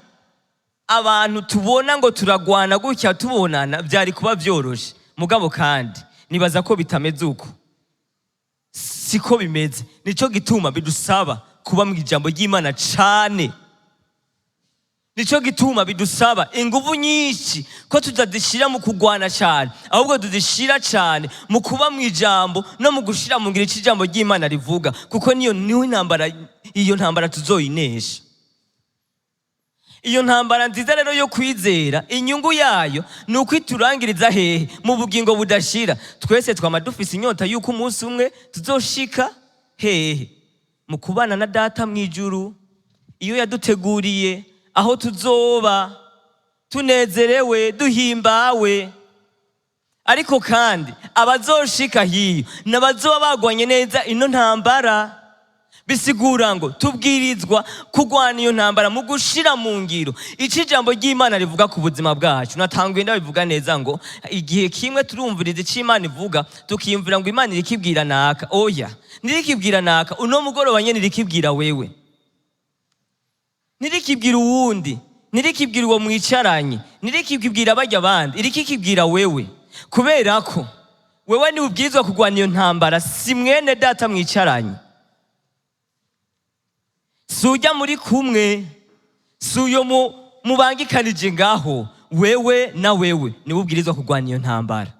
abantu tubona ngo turagwana gutya tubonana, byari kuba byoroshe. Mugabo kandi nibaza ko bitameze uko, siko bimeze. Nico gituma bidusaba kuba mu ijambo ry'Imana cane. Nico gituma bidusaba inguvu nyinshi ko tutazishira mu kugwana cane, ahubwo tuzishira cane mu kuba mu ijambo no mu gushira mu ngiro ico ijambo ry'Imana rivuga, kuko niyo ntambara, iyo ntambara tuzoyinesha. Iyo ntambara nziza rero yo kwizera, inyungu yayo ni uko iturangiriza hehe? Mu bugingo budashira. Twese twama dufise inyota yuko umunsi umwe tuzoshika hehe? Mu kubana na data mw'ijuru, iyo yaduteguriye aho tuzoba tunezerewe duhimbawe. Ariko kandi abazoshika hiyo n'abazoba bagwanye neza ino ntambara. Bisigura ngo tubwirizwa kugwana iyo ntambara mu gushira mu ngiro ico ijambo ry'Imana rivuga ku buzima bwacu. Natanguye ndabivuga neza ngo igihe kimwe turumviriza ico Imana ivuga, tukiyumvira ngo Imana irikibwira naka. Oya, ntirikibwira naka, uno mugoroba nyene irikibwira wewe, ntirikibwira uwundi, ntirikibwira uwo mwicaranye, ntirikibwira barya abandi, irikikibwira wewe. Kubera ko wewe ni ubwirizwa kugwana iyo ntambara, si mwene data mwicaranye, si ujya muri kumwe, si uyo mubangikanije ngaho, wewe na wewe niwe ubwirizwa kugwana iyo ntambara.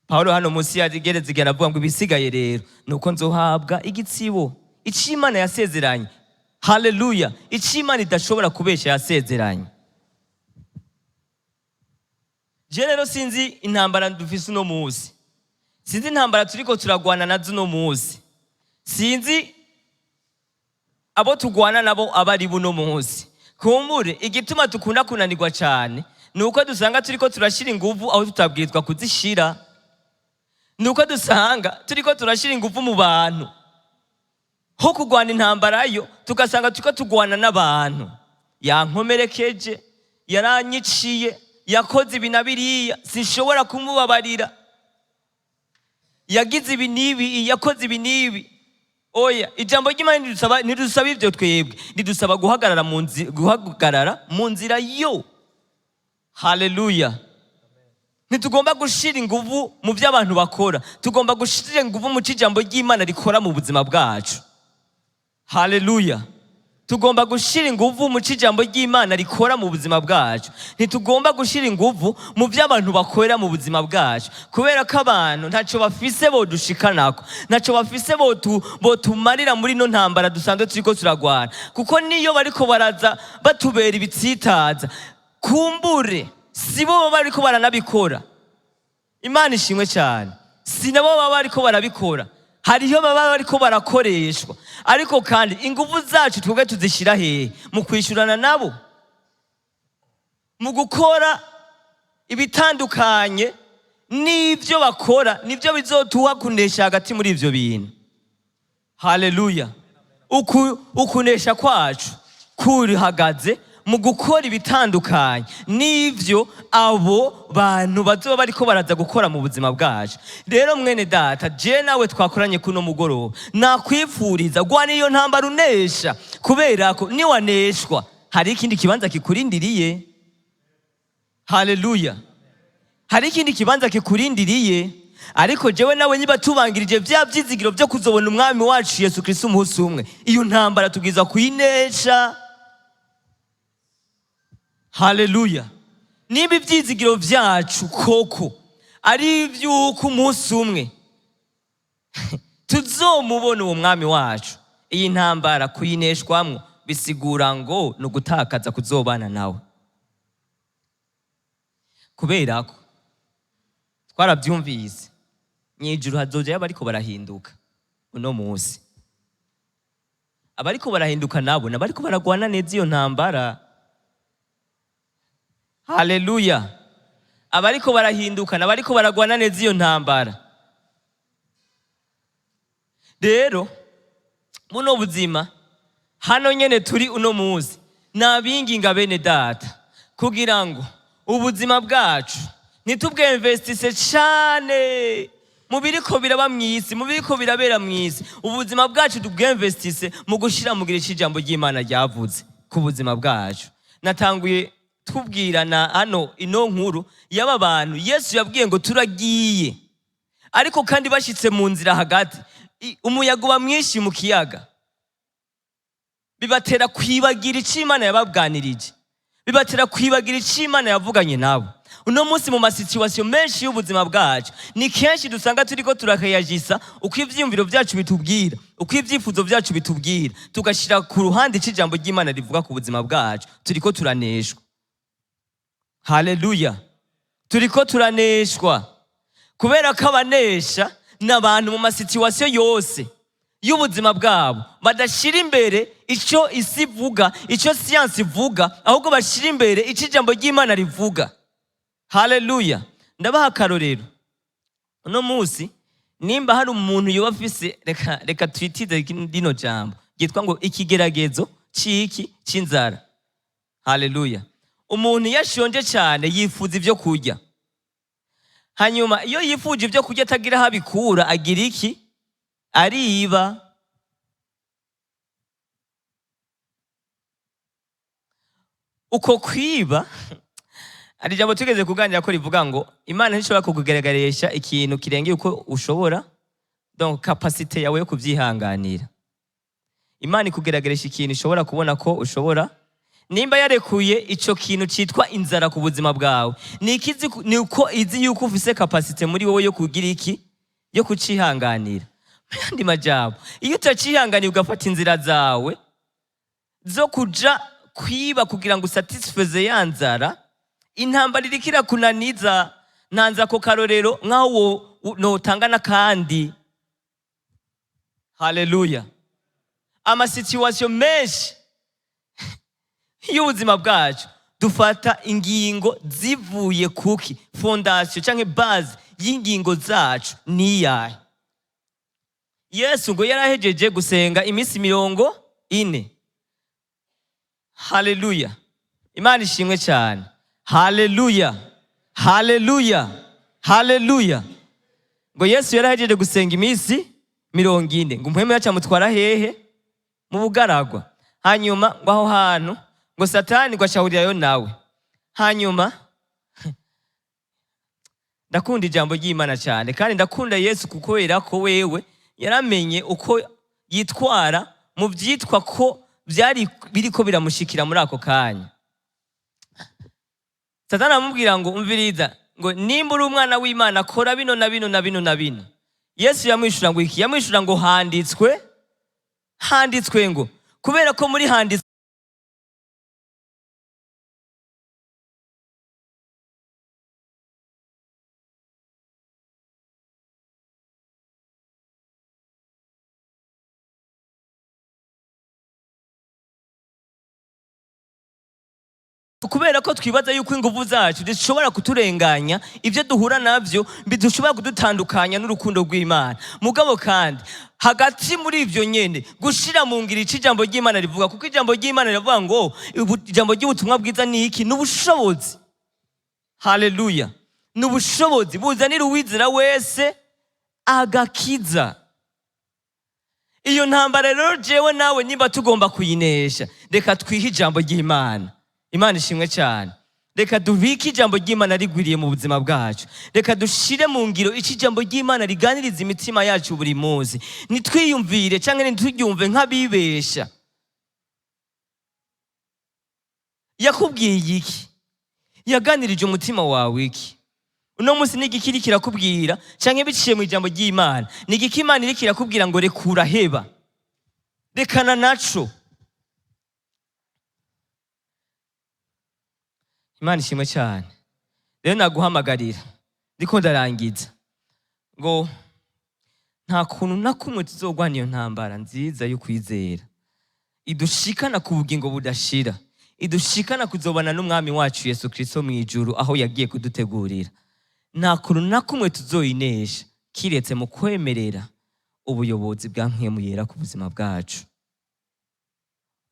Paulo hano munsi yagereze igihe aravuga ngo ibisigaye rero nuko nzohabwa igitsibo ico Imana yasezeranye. Haleluya! Ico Imana idashobora kubesha yasezeranye. Je rero sinzi intambara dufise uno munsi, sinzi intambara turiko turagwana nazo uno munsi, sinzi abo tugwana nabo aba ari buno munsi. Kumbure igituma dukunda kunanirwa cyane ni uko dusanga turiko turashyira inguvu aho tutabwirizwa kuzishira, ni uko dusanga turiko turashyira inguvu mu bantu ho kugwana intambara yo, tugasanga turiko tugwana n'abantu. Yankomerekeje, yaranyiciye, yakoze ibi na biriya, sinshobora kumubabarira, yagize ibi n'ibi, yakoze ibi n'ibi. Oya, ijambo ry'Imana ntirudusaba ibyo twebwe, ridusaba guhagarara mu nzira yo. Haleluya. Ntitugomba gushira inguvu mu byo abantu bakora, tugomba gushira inguvu mu ijambo ry'Imana rikora mu buzima bwacu. Haleluya. Tugomba gushira inguvu mu ijambo ry'Imana rikora mu buzima bwacu. Ntitugomba gushira inguvu mu byo abantu bakora mu buzima bwacu, kubera ko abantu ntacyo bafise bodushikanako, ntacyo bafise botumarira muri ino ntambara dusanzwe turiko turagwana. Kuko niyo bariko baraza batubera ibitsitaza, kumbure si bo baba bariko baranabikora. Imana ishimwe cyane, si nabo baba bariko barabikora, hariyo baba bariko barakoreshwa. Ariko kandi ingufu zacu twebwe tuzishyira hehe? Mu kwishyurana nabo, mu gukora ibitandukanye n'ibyo bakora, nibyo bizotuha kunesha hagati muri ibyo bintu. Haleluya. Ukunesha kwacu kurihagaze mu gukora ibitandukanye n'ibyo abo bantu bazoba bariko baraza gukora mu buzima bwacu. Rero mwene data, je nawe twakoranye kuno mugoroba, nakwifuriza gwana iyo ntambara unesha, kubera ko niwaneshwa hari ikindi kibanza kikurindiriye. Haleluya. Hari ikindi kibanza kikurindiriye. Ariko jewe nawe niba tubangirije bya byizigiro byo kuzobona umwami wacu Yesu Kristo umunsi umwe, iyo ntambara tubwiza kuyinesha. Haleluya. Niba ibyizigiro byacu koko ari iby'uko umunsi umwe tuzomubona uwo mwami wacu, iyi ntambara kuyineshwamwo bisigura ngo ni ugutakaza kuzobana nawe. Kubera ko twarabyumvise, mw'ijuru hazojayo abariko barahinduka uno munsi. Abariko barahinduka nabo n'abariko baragwana neza iyo ntambara. Haleluya. Abariko barahinduka n'abariko baragwana neza iyo ntambara. Rero buno buzima hano nyene turi uno munsi, nabinginga bene data kugira ngo ubuzima bwacu ntitubwemvestise cane mu biriko biraba mw'isi, mu biriko birabera mw'isi. Ubuzima bwacu tubwemvestise mu gushira mu gihe c'ijambo ry'Imana ryavuze ku buzima bwacu. Natanguye tubwirana hano ino nkuru y'aba bantu Yesu yabwiye ngo turagiye, ariko kandi bashitse mu nzira hagati umuyaga uba mwinshi mu kiyaga, bibatera kwibagira ico Imana yababwanirije, bibatera kwibagira ico Imana yavuganye nabo. Uno munsi mu masituwasiyo menshi y'ubuzima bwacu ni kenshi dusanga turiko turakayagisa uko ivyiyumviro vyacu bitubwira, uko ivyifuzo vyacu bitubwira, tugashira ku ruhande ico ijambo ry'Imana rivuga ku buzima bwacu. Turiko turaneshwa. Haleluya. Turiko turaneshwa kubera ko abanesha n'abantu mu masituwasiyo yose y'ubuzima bwabo badashira imbere icyo isi ivuga, icyo siyansi ivuga, ahubwo bashira imbere icyo ijambo ry'Imana rivuga. Haleluya. Ndabaha akarorero. Uno munsi nimba hari umuntu yoba afise, reka twitize rino jambo ryitwa ngo ikigeragezo c'iki c'inzara. Haleluya. Umuntu iyo ashonje cyane yifuza ibyo kurya, hanyuma iyo yifuje ibyo kurya atagira aho abikura agira iki? Ariba. Uko kwiba, hari ijambo tugeze kuganira ko rivuga ngo Imana ntishobora kukugaragarisha ikintu kirengeye uko ushobora, donc capacité yawe yo kubyihanganira. Imana ikugaragarisha ikintu ishobora kubona ko ushobora. Nimba yarekuye ico kintu citwa inzara ku buzima bwawe, ni uko izi yuko ufise capacité muri wowe yo kugira iki? Yo kucihanganira. Mu yandi majambo, iyo utacihanganiye ugafata inzira zawe zo kuja kwiba kugira ngo usatisfeze ya nzara, Intambara iriko irakunaniza. Ntanze ako karorero nk'aho notanga n'akandi. Haleluya. Amasituations menshi y'ubuzima bwacu, dufata ingingo zivuye kuki? Fondation canke base y'ingingo zacu niyahe? Yesu ngo yarahejeje gusenga iminsi 40. Haleluya, Imana ishimwe cyane. Haleluya, haleluya, haleluya. Ngo Yesu yarahejeje gusenga iminsi 40, ngo umuhemu yaca amutwara hehe? Mu bugaragwa. Hanyuma ngo aho hantu ngo Satani ngo acahurirayo nawe. Hanyuma ndakunda ijambo ry'Imana cyane, kandi ndakunda Yesu kubera ko wewe yaramenye uko yitwara mu byitwa ko byari biriko biramushikira muri ako kanya. Satani aramubwira ngo: "Umviriza," ngo, "nimba uri umwana w'Imana, kora bino na bino na bino na bino." Yesu yamwishura ngo iki? Yamwishura ngo: "Handitswe, handitswe ngo." Kubera ko muri handitswe kubera ko twibaza yuko ingufu zacu zishobora kuturenganya, ibyo duhura nabyo bidushobora kudutandukanya n'urukundo rw'Imana. Mugabo kandi hagati muri ibyo nyene, gushira mu ngiro ico ijambo ry'Imana rivuga, kuko ijambo ry'Imana riravuga ngo ijambo ry'ubutumwa bwiza ni iki? Ni ubushobozi. Haleluya. Ni ubushobozi buzanira uwizera wese agakiza. Iyo ntambara rero, jewe nawe nimba tugomba kuyinesha, reka twihe ijambo ry'Imana. Imana ishimwe cyane. Reka dubike ijambo ry'Imana rigwiriye mu buzima bwacu. Reka dushire mu ngiro ico ijambo ry'Imana riganiriza imitima yacu buri munsi. Ntitwiyumvire cyangwa ntituryumve nk'abibesha. Yakubwiye iki? Yaganirije umutima wawe iki? Uno munsi ni igiki iriko irakubwira, canke biciye mu ijambo ry'Imana, ni igiki Imana iriko irakubwira ngo rekura, heba, rekana naco? Imana ishimwe cyane. Rero naguhamagarira, ndiko ndarangiza, ngo nta kuntu na kumwe tuzogwana iyo ntambara nziza yo kwizera idushikana ku bugingo budashira, idushikana kuzobana n'Umwami wacu Yesu Kristo mu ijuru aho yagiye kudutegurira. Nta kuntu na kumwe tuzoyinesha kiretse mu kwemerera ubuyobozi bwa Mpwemu Yera ku buzima bwacu,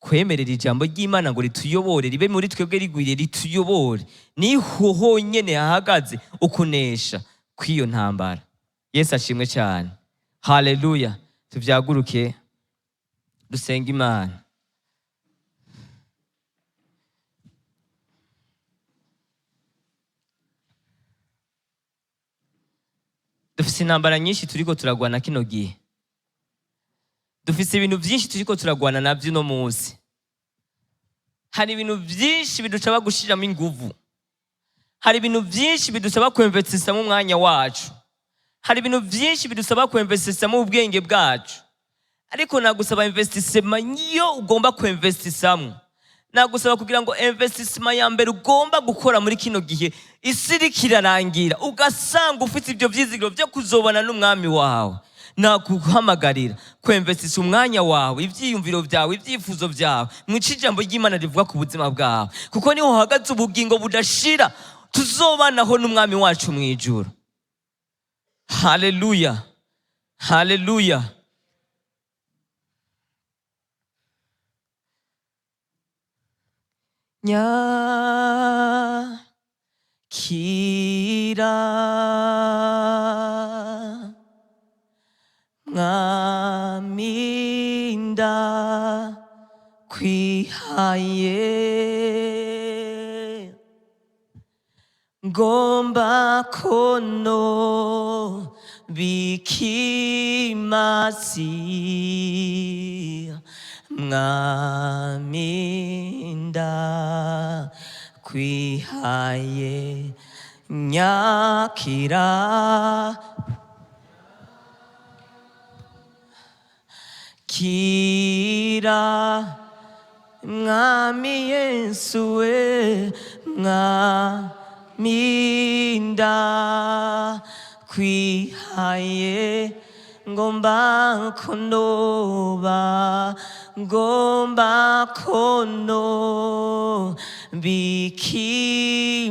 kwemerera ijambo ry'Imana ngo rituyobore, ribe muri twebwe rigwiriye, rituyobore. Niho honyene hahagaze ukunesha kw'iyo ntambara. Yesu ashimwe cyane. Haleluya. Tuvyaguruke dusenga Imana. Dufise intambara nyinshi turiko turagwana kino gihe. Dufise ibintu byinshi turiko turagwana navyo uno munsi. Hari ibintu byinshi bidusaba gushiramo inguvu, hari ibintu byinshi bidusaba kwemvesisamo umwanya wacu, hari ibintu byinshi bidusaba kwemvesisamo ubwenge bwacu. Ariko nagusaba, investissement iyo ugomba kwemvestisamo, nagusaba kugira ngo investissement ya mbere ugomba gukora muri kino gihe isi iriko irarangira, ugasanga ufite ibyo vyizigiro byo kuzobana n'Umwami wawe, naguhamagarira kwemvestisa umwanya wawe, ivyiyumviro byawe, ibyifuzo byawe mwica ijambo ry'Imana rivuga ku buzima bwawe, kuko niho hahagaze ubugingo budashira tuzobanaho n'Umwami wacu mu ijuru. Haleluya, haleluya. Nyakira, Mwami, ndakwihaye, ngomba kono bikimasi. Mwami, ndakwihaye, nyakira, kira. Mwami Yesu we, Mwami ndakwihaye, ngomba kunoba, ngomba kono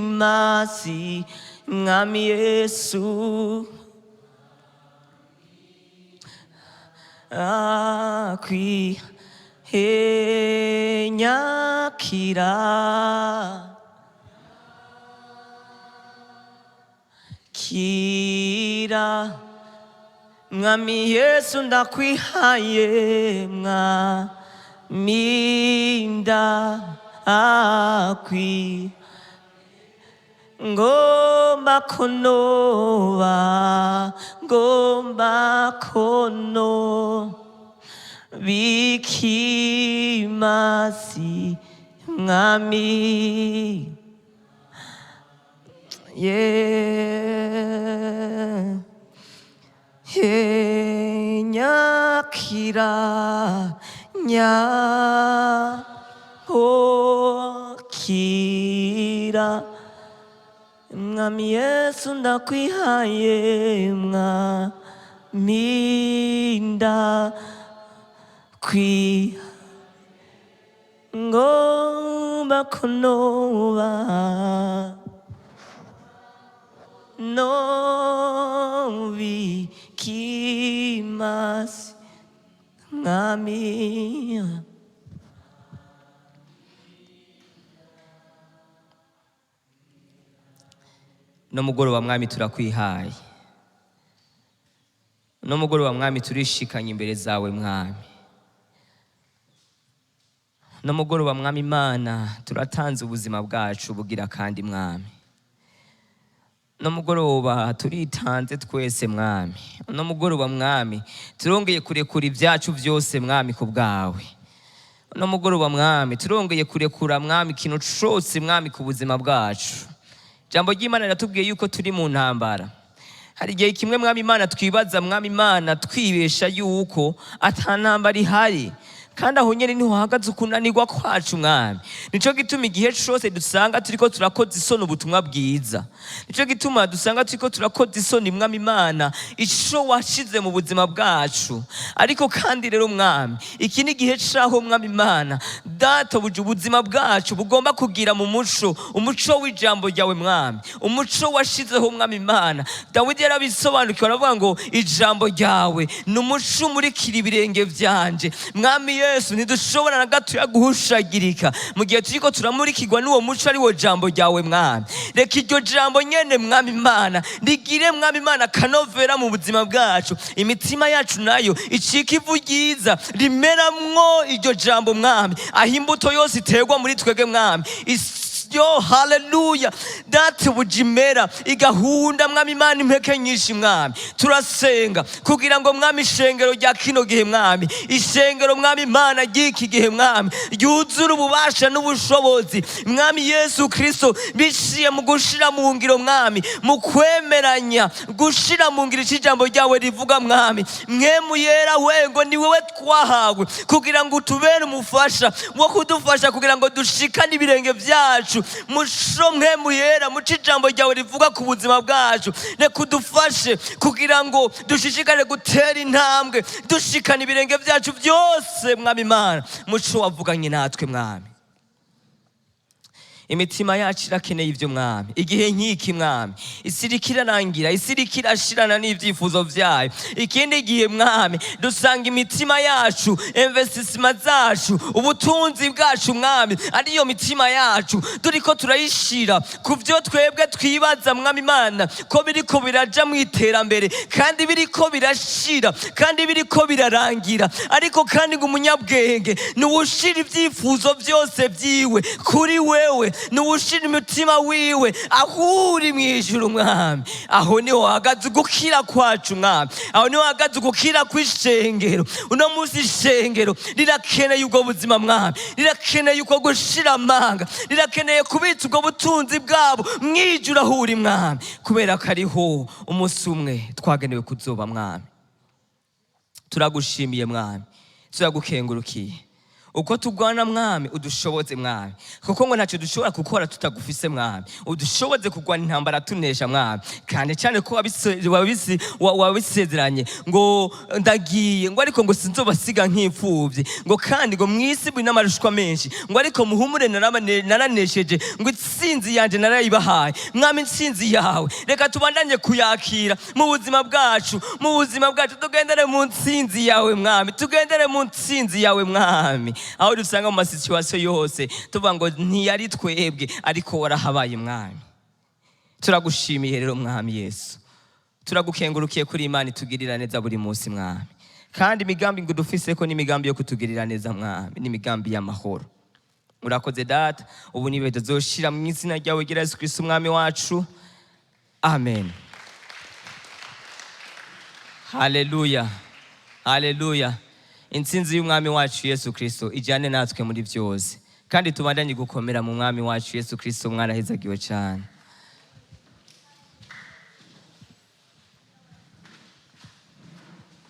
bikimasi, Mwami Yesu akwi nyakira kira. Mwami Yesu ndakwihaye, Mwami ndakwi ngomba kunoba, ngomba kono bikimasi, Mwami yeah. Nyakira nyakira, Mwami Yesu ndakwihaye, Mwami ndakwi ngomba kunoba no bikimasi, Mwami. No mugoroba Mwami turakwihaye, no mugoroba Mwami turishikanye imbere zawe Mwami. No mugoroba Mwami Imana turatanze ubuzima bwacu bugira kandi Mwami. No mugoroba turitanze twese Mwami. No mugoroba Mwami turongeye kurekura ibyacu byose Mwami ku bwawe. No mugoroba Mwami turongeye kurekura Mwami ikintu cose Mwami ku buzima bwacu. Jambo ry'Imana riratubwiye yuko turi mu ntambara. Hari igihe kimwe Mwami Imana twibaza Mwami Imana twibesha yuko ata ntambara ihari, kandi aho nyene niho hahagaze ukunanirwa kwacu Mwami. Nico gituma igihe cose dusanga turiko turakoza isoni ubutumwa bwiza. Nico gituma dusanga turiko turakoza isoni Mwami Imana ico washize mu buzima bwacu. Ariko kandi rero Mwami, iki ni igihe caho Mwami Imana Data buje ubuzima bwacu bugomba kugira mu muco, umuco w'ijambo ryawe Mwami, umuco washizeho Mwami Imana. Dawidi yarabisobanukiwe aravuga ngo ijambo ryawe ni umuco umurikira ibirenge vyanje. Mwami Yesu ntidushobora na gatoya guhushagirika mu gihe turiko turamurikirwa n'uwo muco ari wo jambo ryawe Mwami. Reka iryo jambo nyene Mwami Imana rigire Mwami Imana kanovera mu buzima bwacu, imitima yacu nayo icika ivu ryiza rimeramwo iryo jambo Mwami, aho imbuto yose iterwa muri twebwe Mwami. Yo haleluya, Data bujimera igahunda Mwami Imana impeke nyinshi Mwami. Turasenga kugira ngo Mwami ishengero rya kino gihe Mwami, ishengero Mwami Imana ry'iki gihe Mwami ryuzure ububasha n'ubushobozi Mwami Yesu Kristo, biciye mu gushira mu ngiro Mwami, mu kwemeranya gushira mu ngiro ijambo ryawe rivuga Mwami. Mwemu yera wengo ni wewe twahawe kugira ngo utubere umufasha wo kudufasha kugira ngo dushikane ibirenge vyacu muco Mwemu yera, muco ijambo ryawe rivuga ku buzima bwacu. Reka udufashe kugira ngo dushishikare gutera intambwe dushikana ibirenge vyacu byose Mwami Imana muco wavuganye natwe Mwami. Imitima yacu irakeneye ivyo Mwami. Igihe nk'iki Mwami isi iriko irarangira, isi iriko irashirana n'ivyifuzo vyayo. Ikindi gihe Mwami dusanga imitima yacu, investisima zacu, ubutunzi bwacu Mwami ariyo mitima yacu turiko turayishira ku vyo twebwe twibaza Mwami Imana ko biriko biraja mu iterambere, kandi biriko birashira, kandi biriko birarangira. Ariko kandi ngo umunyabwenge ni uwushira ivyifuzo vyose vyiwe kuri wewe, nuwushira umutima wiwe aho uri mw'ijuru Mwami. Aho niho hahagaze ugukira kwacu Mwami, aho niho hahagaze ugukira kw'ishengero. Uno munsi ishengero rirakeneye ubwo buzima Mwami, rirakeneye uko gushira amanga, rirakeneye kubitsa ubwo butunzi bwabo mw'ijuru aho uri Mwami, kubera ko ariho umunsi umwe twagenewe kuzoba Mwami. Turagushimiye Mwami, turagukengurukiye. Uko tugwana, Mwami, udushoboze, Mwami, kuko ngo ntacyo dushobora gukora tutagufise. Mwami, udushoboze kurwana intambara tunesha, Mwami, kandi cyane ko wabisezeranye ngo ndagiye, ngo ariko ngo sinzobasiga nk'imfubyi, ngo kandi ngo mwisi buri n'amarushwa menshi, ngo ariko muhumure, naranesheje, ngo intsinzi yanjye narayibahaye. Mwami, intsinzi yawe reka tubandanye kuyakira mu buzima bwacu, mu buzima bwacu tugendere mu ntsinzi yawe, Mwami, tugendere mu ntsinzi yawe, Mwami, aho dusanga mu ma situations yose tuvuga ngo ntiyari twebwe, ariko warahabaye, Mwami. Turagushimiye rero, Mwami Yesu, turagukengurukiye kuri Imana itugirira neza buri munsi, Mwami, kandi imigambi ngo dufise ko n'imigambi yo kutugirira neza, Mwami, n'imigambi y'amahoro. Urakoze, Data. Ubu nibe tuzoshira mu izina ryawe gira Yesu Kristo Umwami wacu, amen. Haleluya, haleluya! Intsinzi y'Umwami wacu Yesu Kristo ijyane natwe muri byose, kandi tubandanye gukomera mu Mwami wacu Yesu Kristo. Mwarahezagiwe cyane.